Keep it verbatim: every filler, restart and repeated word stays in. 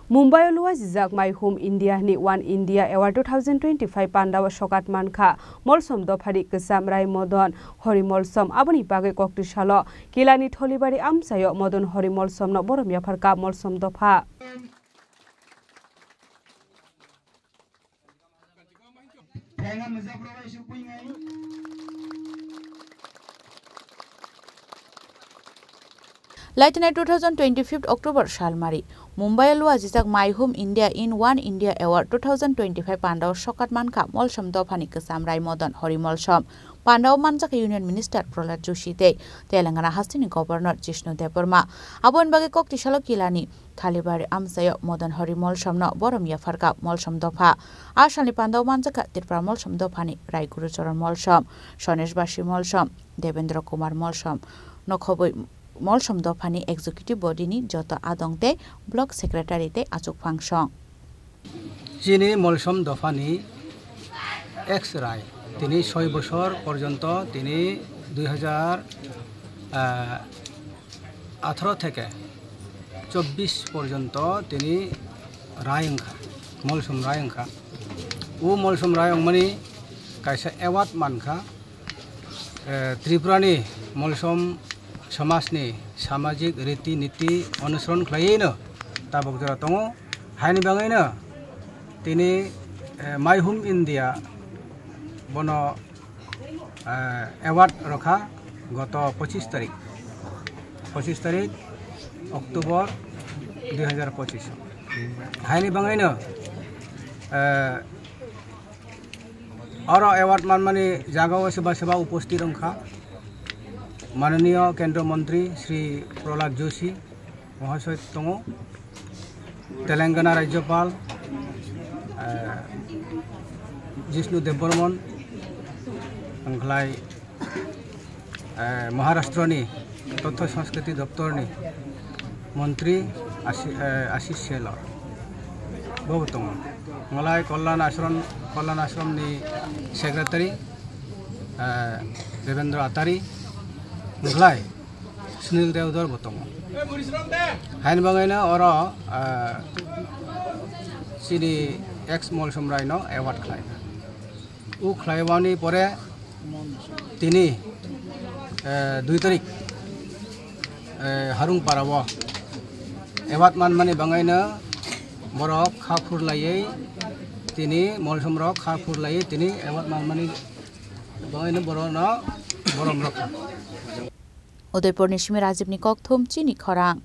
Mumbai o luajijak My Home India ni One India Award two thousand twenty-five pandao sokat mankha Molsom dophani kwcham Rai Modon Hori Molsom. Aboni bagwi kokti salo Kilani Tholibari amchaio Modon Hori Molsomno borom yaphar kap Molsom dopha. Laithanai two thousand twenty-five October salmari Mumbai o luajijak My Home India in One India Award two thousand twenty-five pandao sokat mankha Molsom dophani kwcham Rai Modon Hori Molsom. Pandao manjak Union Minister Prahlad Joshi tei Telangana hasteni Governor Jishnu Debbarma. Aboni bagwi kokti salo Kilani Thalibari amchaio Modon Hori Molsomno borom yaphar kap Molsom dopha. A salni pandao manjakha Tripura Molsom dophani Rai Gurucharan Molsom, Sonesh Basi Molsom, Devendra Kumar Molsom, nokhobwi Molsom dophani executive body ni joto adong tei block secretary tei achukphang song. Chini Molsom dophani ex Rai tini soi bosor porjonto tini dui hajar atharo theke chobbish porjonto tini Rai wngkha, Molsom Rai wngkha. O Molsom Rai wngmani kaisa award mankha, eh, Tripurani Molsom samajni samajik riti niti onusoron khlaiwi no tabok jora tongo. Haini bagwi no tini, eh, My Home India bono, eh, award rokha goto pochish tarik, pochish tarik October dui hajar pochish. Haini bagwi no, eh, oro award manmani jagao seba seba upasthit wngkha Mananiya Kendra Mantri Shri Prahlad Joshi Mohasoy tongo, Telangana Rajyapal, eh, Jishnu Debbarman, wngkhlai, eh, Maharashtrani Totho Sanskriti Doptorni Montri Ashi-, eh, Ashish Selor. Bo tongo. Wngkhlai Kalyan Ashram, Kalyan Ashramni Secretary, eh, Devendra Atari, wngkhlai Sunil Deodar bo tongo. Haini bagwino oro, ah, chini ex Molsom Raino award khlaina. O khlaimani pore tini, eh, dui tarik, eh, Harungpara o award manmani bagwino borok kha phurlaiwi tini Molsom rok kha phurlaiwi tini award manmani bagwino borokno borom rokha. Udaipurni simi Rajibni kokthum chini khorang.